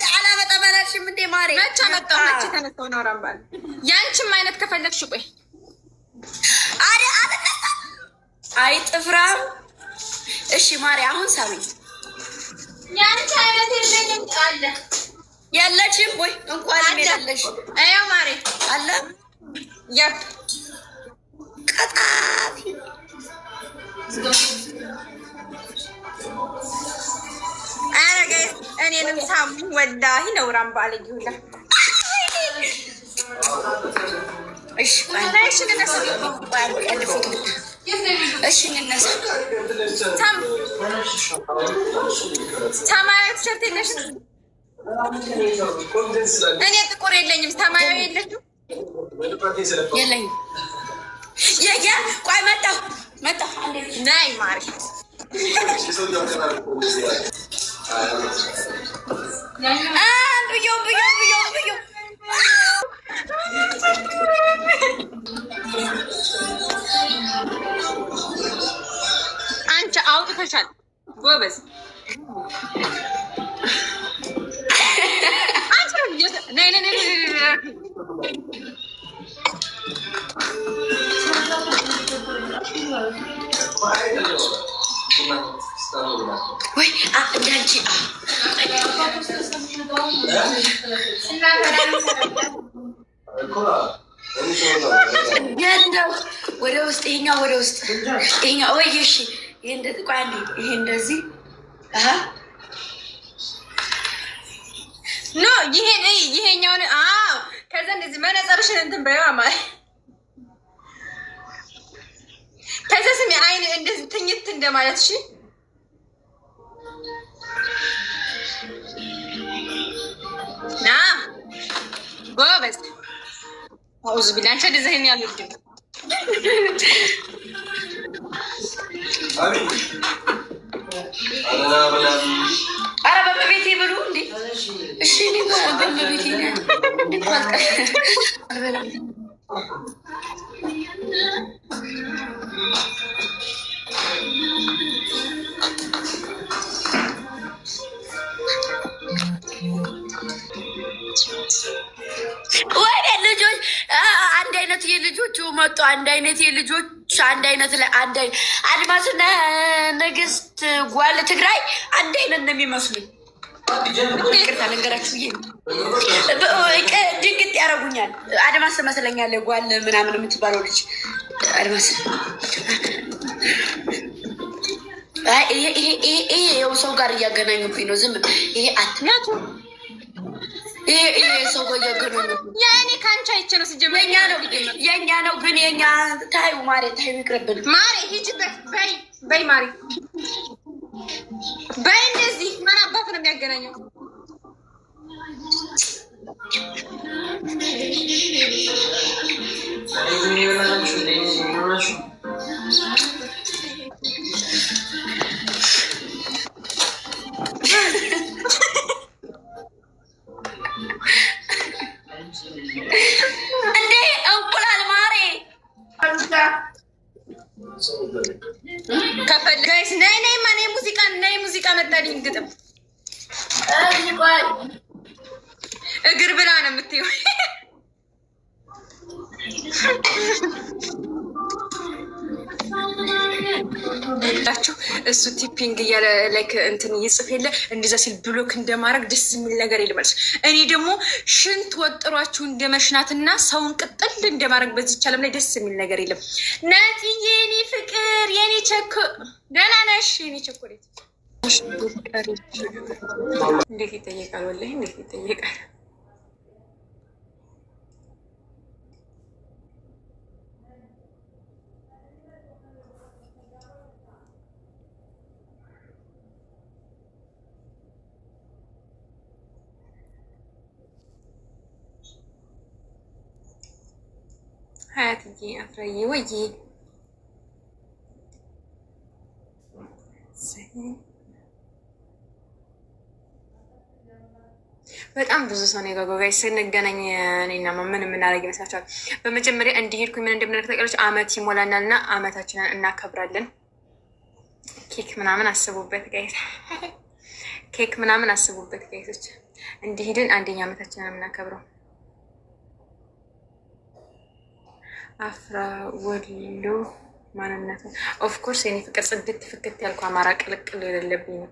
አላመጣም አላልሽም እንዴ ማሬ? መቼ አመጣሁ? መቼ ተነሳሁ? ነው ራምባል ያንቺም አይነት ከፈለግሽ ቆይ አረ አልነሳም። አይ ጥፍራም። እሺ ማሬ አሁን ሳሚኝ። ያንቺ አይነት የለኝም አለ የለሽም ወይ? እንኳንም የለሽ። አያው ማሬ አለ ያፕ ቀጣፊ። አረ guys እኔንም ሳሙኝ። ወላሂ ነውራም ባለጌ ሁላ። እሺ እሺ እንነሳ። አንድ ፎቶ። እሺ እንነሳ። ሰማያዊ ቲሸርት የለሽም? እኔ ጥቁር የለኝም። ሰማያዊ የለሽም? የለኝም። የ ቆይ መጣሁ መጣሁ። አንዴ ነይ ማሪ። ብዮ ብዮ ብዮ ብዮ። አንቺ አውጥተሻል ጎበዝ። አንቺ ነይ ነይ ነይ ነይ። ወይ እንዳንቺ ያለው ወደ ውስጥ፣ ይሄኛው ወደ ውስጥ፣ ይሄኛው ወይ እሺ፣ ይሄ እንደዚህ፣ ቆይ አንዴ፣ ይሄ እንደዚህ አሀ። No ይሄን እይ፣ ይሄኛውን አዎ። ከዛ እንደዚህ መነጽርሽን እንትን በይዋ ማለት ከዛ ስሚ አይን እንደዚህ ትኝት እንደማለት እሺ። ና ጎበዝ። አውዝ ቢላ አንቺ ወደዚህ ይሄን ያልወድም። ኧረ በመቤቴ ብሉ እንዴ! እሺ እኔ በመቤቴ እንዴ አልበላም። ወይኔ ልጆች አንድ አይነት የልጆቹ መጡ። አንድ አይነት የልጆች አንድ አይነት ላይ አንድ አይነት አድማስና ንግስት ጓል ትግራይ አንድ አይነት ነው የሚመስሉኝ። ይቅርታ ልንገራችሁ ብዬ ነው። ድንግጥ ያደርጉኛል። አድማስ ትመስለኛለህ ጓል ምናምን የምትባለው ልጅ አድማስ። አይ ይሄ ይሄ ይሄ ይሄ ይኸው ሰው ጋር እያገናኙብኝ ነው። ዝም ይሄ አትናቱ ይሄ ይሄ ሰው ጋር እያገናኙብኝ የእኔ ከአንቺ አይቼ ነው ሲጀመር። የኛ ነው የኛ ነው ግን የኛ ታዩ ማሬ ታዩ ይቅርብን። ማሬ ሂጂበት በይ በይ ማሬ በይ። እንደዚህ ማን አባቱ ነው የሚያገናኘው? እንዴ እንቁላል ማሬ ከፈል guys ነይ ነይ ማ ነይ ሙዚቃ ነይ ሙዚቃ መጣልኝ። ግጥም ቆይ እግር ብላ ነው የምትይው። ላችሁ እሱ typing እያለ like እንትን ይጽፍ የለ እንደዛ ሲል block እንደማድረግ ደስ የሚል ነገር የለም አለች። እኔ ደግሞ ሽንት ወጥሯችሁ እንደመሽናትና ሰውን ቅጥል እንደማድረግ በዚች ዓለም ላይ ደስ የሚል ነገር የለም። ነፂ የኔ ፍቅር የኔ ቸኮ ደህና ነሽ? የኔ ቸኮሌት እንዴት ይጠየቃል? ወላሂ እንዴት ይጠየቃል? ሀያትዬ አፍራዬ ወይዬ በጣም ብዙ ሰው ነው የጓጓው። Guys ስንገናኝ እኔና ምን የምናደርግ ይመስላችኋል? በመጀመሪያ እንዲሄድኩኝ ምን እንደምናደርግ ታውቂያለሽ? አመት ይሞላናል እና አመታችንን እናከብራለን። ኬክ ምናምን አስቡበት guys፣ ኬክ ምናምን አስቡበት guys ኦች። እንዲሄድን አንደኛ ዓመታችንን የምናከብረው አፍራ ወሎ ማንነት of course የኔ ፍቅር ጽድት ፍክት ያልኩ አማራ ቅልቅል የሌለብኝ ነው።